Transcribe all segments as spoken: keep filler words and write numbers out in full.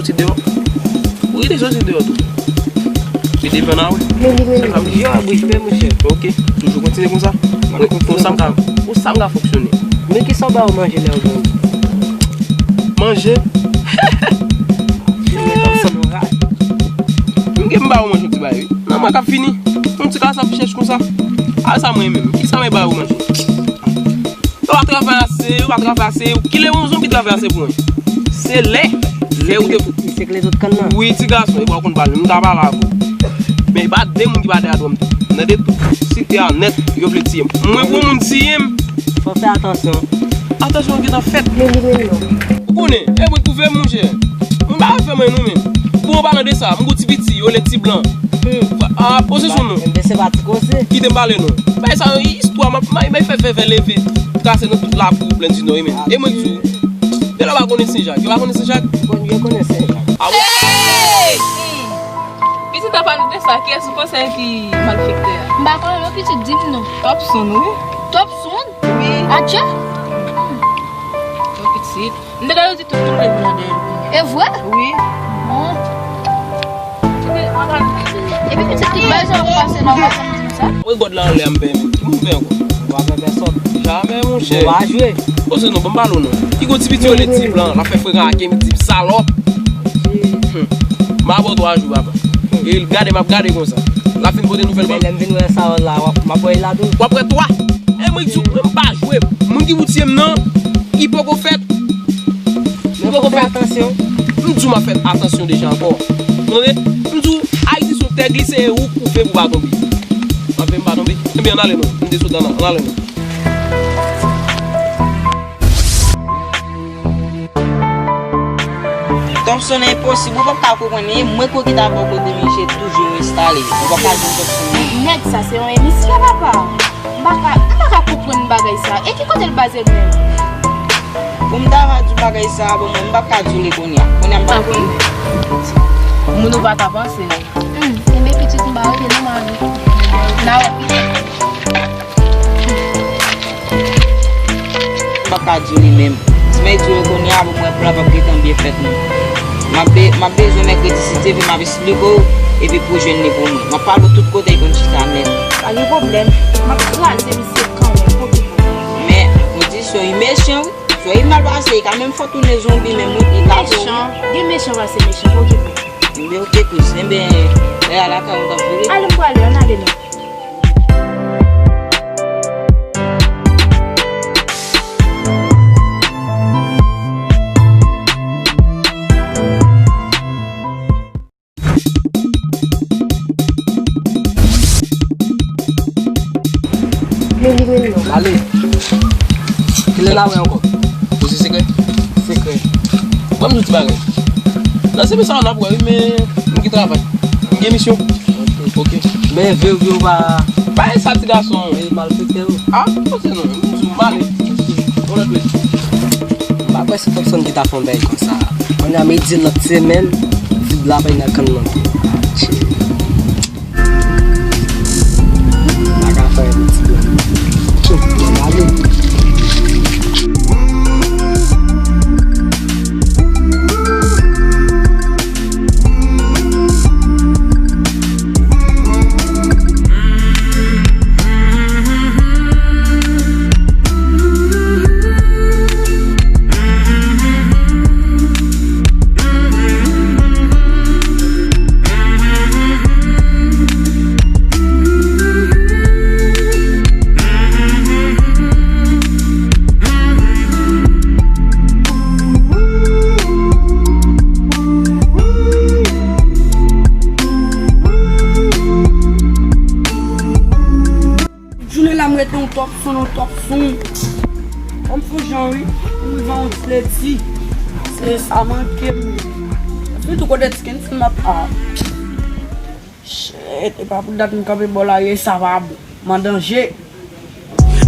Ti deyò. Ou rete soti deyò tou. Li devan nan, wi. Men li, men li. Yo, a bouch bè, monchè. Ok. Toujou kontinye konsa. Mwen kontinye konsa, m ka, konsa m ka fonksyone. Men kisa w ba yo manje lè yo jwenn? Manje? M gen m ba yo manje yon ti bagay, wi. Nan mwen k ap fini. Yon ti kasap chèch konsa. A sa mwen menm. Kisa mwen ba yo manje? Yo pa travay ase, yo pa travay ase. Kilè yon zonbi travay ase pou mwen? Se lè, lè ou te. Se kle tout kann nan. Wi, ti gason, e bò konn pale, m ta pale avè w. Men e pa de moun ki pa dèyè dwòm tou. Nan de tout site a nèt, yo vle tiye m. Mwen pou moun tiye m. Fò fè atansyon. Atansyon gentan fèt. Men li menm non. Ou konnen, e mwen k pou fè m, monchè. M pa fè mwen non, men. Bon, an palan de sa, m gon ti piti, yo le ti blan. Hmm. A, posesyon non. Enben, se pa ti koze. Kite m pale non. Bay sa, istwa, m ap, m ap fè fè fè leve. Trase nan tout lakou, Plenn di Nò, men. E mwen di w, e lè w pa konnen Sen Jak, yo pa konnen Sen Jak? Bon, yo konnen Sen Jak. A wi. Hey! Pitit apa nou te sa, kiyès ou panse ki malfektè a? M pa konnen non, pitit, di m non. Topson, wi. Topson? Wi. Atye? Yon pitit. M te gade yo di tout, tout leve nan dèyè l. E vre? Wi. Bon. Epi pitit tout bagay sa ap pase nan kòm sa. Mwen gòd la anlè a m pè men. Ki moun fè ankò? Ou pa fè pèsòn. Jamè, monchè. Ou pa jwe. Posezon, ban m pale w non. Ki gon ti piti yo le ti blan, l ap fè frekan ak M, ti salòp. Hmm. M ap ba w twa jou, papa. E l gade, m ap gade konsa. L ap fin pote nouvèl ban m. Lè m vin wè sa la, w ap, m ap wè l la tou. W ap wè twa. E mwen di w, mwen m pa jwe. Moun ki pou tiye m nan, li poko fèt. Li poko fèt. Atansyon. M di w m ap fè atansyon deja ankò. Ou tande? M di w, Ayiti se yon tè glise e ou k koupe pou pa tonbe. M ap fè m pa tonbe. Ebyen, ann ale non. M te sot ann, ann ale non. Thompson, enposib, ou p ap ka konprann, e mwen ki ta bò kote misye toujou enstale. Ou p ap ka jwenn Thompson menm. Nèg sa se yon emisyen, papa. M pa ka, m pa ka konprann bagay sa. E ki kote l baze l menm? Pou m ta va di w bagay sa, bon, mwen, m p ap ka di w li kounye a. Kounye a, m pa konnen. Moun ou pa ta panse. Hmm, enben pitit m pa rete nan mari. N a wè pita. M p ap ka di w li menm. Si m di w li kounye a, pou mwen plan p ap gentan byen fèt non. M ap be-, m ap bezwen mèkredi si Dye vle m ap esplike w, epi pou w jwenn li pou mwen. M ap pale w tout kote l konn chita nèt. Pa gen pwoblèm. M ap kraze misye kanmenm, okipe w. Men, ou di se yon mechan, wi. Se yon mal pase, li ka menm fè w tounen zonbi menm, wi. Li ka tounen. Mechan, gen mechan pase mechan, okipe w. Enben, oke, kouz. Enben, lè a lakay ou, m t ap vire. Ale, m prale, ann ale non. Men li menm non. Ale. Kilè n a wè ankò? Ou se sekrè? Sekrè. Ban m di w ti bagay. Nan semen sa a n ap wè wi, men m gen travay. M gen misyon. Ok. Men vre wi, ou pa. Pa e sa ti gason. E malfektè wi. A, ou se non. M di w, m ale. Yon lòt lè. M pa kwè se Thompson ki ta fè yon bagay konsa. Kounye a m di lòt semèn, ti blan ap nan kann nan. Shit. Pa ka fè yon ti blan. Tchou, gade. Tout jounen la m rete yon Thompson, yon Thompson. Ban m fè yon jan wi, pou m rive a yon ti ledi. Se sa manke m. Epi tou kote ti Kenson ap a. Shit, e pa pou dat m kanpe bò la ye, sa pa bon. M an danje.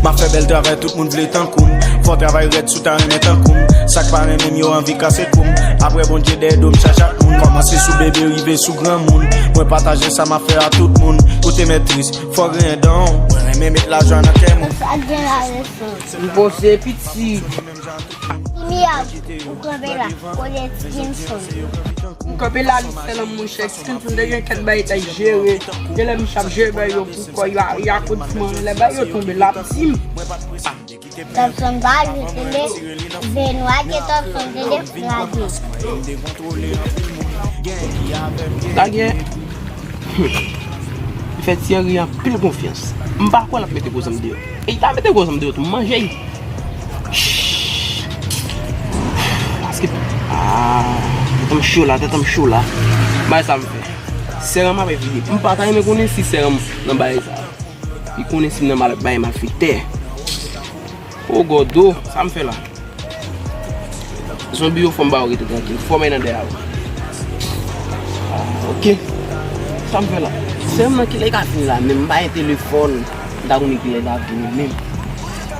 M ap fè bèl travay, tout moun vle tankou m. Fò travay rèd si w ta renmen tankou m. Sa k pa renmen m, yo anvi kase kou m. Apre Bondye dèyè do m chache ak moun. Kòmanse sou bebe, rive sou granmoun. Mwen pataje sa m ap fè a tout moun. Koute mètris, fò griyen dan w. Mwen renmen met lajwa nan kè moun. M poze pitit. Miyag, ou kanpe la, kote Skinson? M kanpe la, li sèl an monchè, Skinson te gen kèk bagay ta jere. Genlè misye ap jere bagay yo pou kò, y a, y a kout mwen, lè bagay yo tonbe, l ap di m. Thompson pa jwe tele, Benoit ke Thompson tele, lage. Lage. Li fè Thierry anpil konfyans. M pa kwè l ap mete gwo zam deyò. E li ta mete gwo zam deyò tou, m manje l. Paske, ah, tèt m cho la, tèt m cho la. Bay sa m fè. Sè ranm ap vide. M pa ta renmen konnen si sè ranm nan bay sa. Li konnen si m nan mal, bay malfektè. O gòdo, sa m fè la? Zonbi yo, fò m ba yo rete trankil. Fò m nan dèyè yo. Ah, ok. Sa m fè la? Sè m nan kilè ka vini la menm? M pa gen telefòn. M ta konnen kilè l ta vini menm.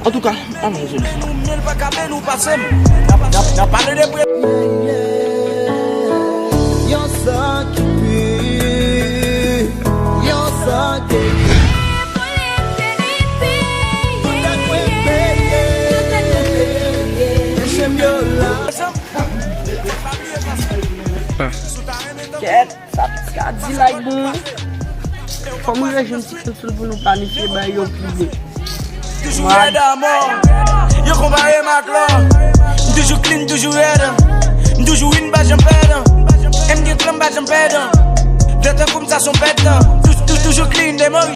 Antouka, m pa jwenn solisyon. Yon san ki pi, yon san ki Kèt, sa pitit ka di la, bon. Fò m rejwenn ti Kenson pou nou planifye bagay yo pi byen. Toujou rèd amò. Yo konpare m ak lò. M toujou clean, toujou rèd. M toujou win, pa janm pèd. M gen plan, pa janm pèd. Dè tankou m, sa son pèd. Tou- tou- Toujou clean, demori.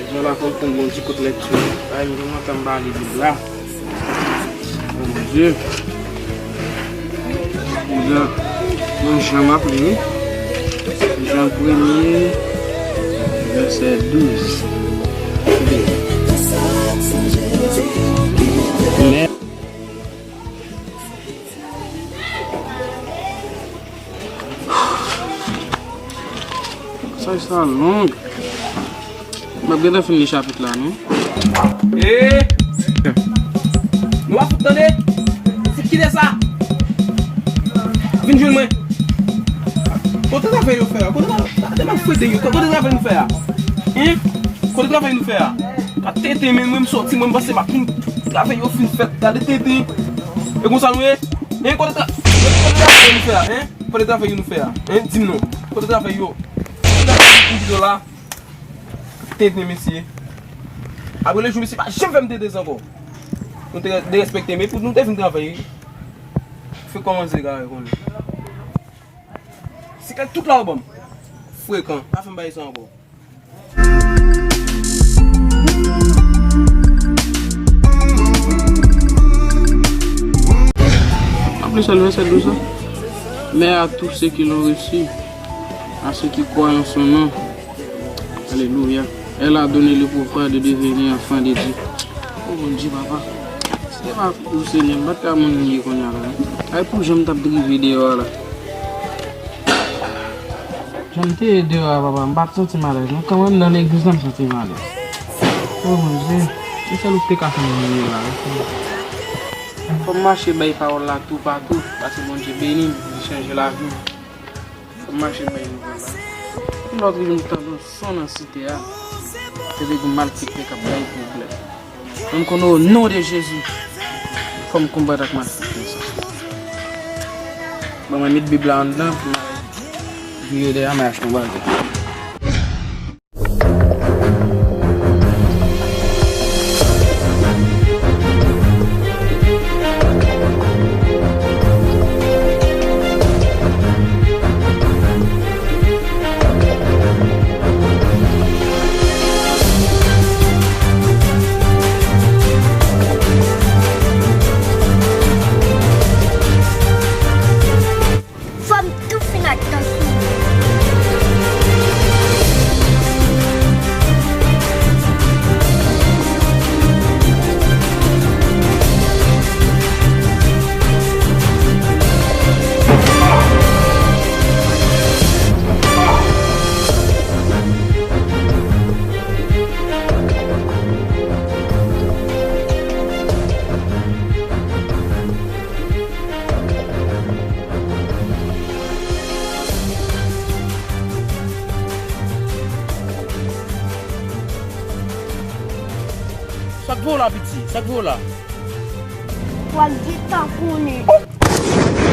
Jodi a la, fò m konn Bondye kot lèt yo. Ay, m gen lontan m pa li Bib la. Bondye. Jan, bon, Jan m ap li, wi. Jan premye, vèsè douz. Men, sa, sa long. M ap gentan fin li chapit la, non? Ee! Nou pa fout tande? Ti kite sa! Vin jwenn mwen! Kote zafè yo fè a? Kote zafè, gade malfrede yo! Kote zafè nou fè a? Hein? Kote zafè nou fè a? Gade tenten, men mwen m sòti, mwen m panse m ap fin zafè yo fin fèt. Gade tenten! E konsa nou ye? Hein? Kote tra-, kote zafè nou fè a? Hein? Kote zafè yo nou fè a? Hein? Di m non. Kote zafè yo? Kote zafè yo la? Tenten, mesye. Apre le jou, mesye pa janm fè m tenten ankò. Nou te derespekte m, epi nou te vin travay. Fè kòmanse kare konnen. Siklèt tout la ou ban m. Frekan, pa fè m bay sa ankò. Ap li sèl vèsè douz lan. Mais à tous ceux qui l'ont reçu, à ceux qui croient en son nom, Alelouya. Elle a donné le pouvoir de devenir enfant de Dieu. O Bondye, papa. Se pa pou Senyè, m pa t ka moun m ye kounye a la. Ay, pou jan m t ap drive deyò a la. Jan m te ye deyò a, papa, m pa t santi m alèz non. Kòman m nan legliz la, m santi m alèz. O Bondye, se sèl ou ki te ka fè m ye la, wi, Senyè. Fò m mache bay pawòl la toupatou, paske Bondye beni m, li chanje lavi m. Fò m mache bay nouvèl la. Yon lòt jou m tande yon son nan site a. Se te gon malfektè k ap bay pwoblèm. Mwen m konnen o non de Jezi, fò m konbat ak malfektè sa. Bon, mwen met Bib la anndan, pou m al vire dèyè, m al achte yon bagay. Fò m tou fin ak Tansou. Sa k voye w la, piti? Sa k voye w la? W ap di tankou li.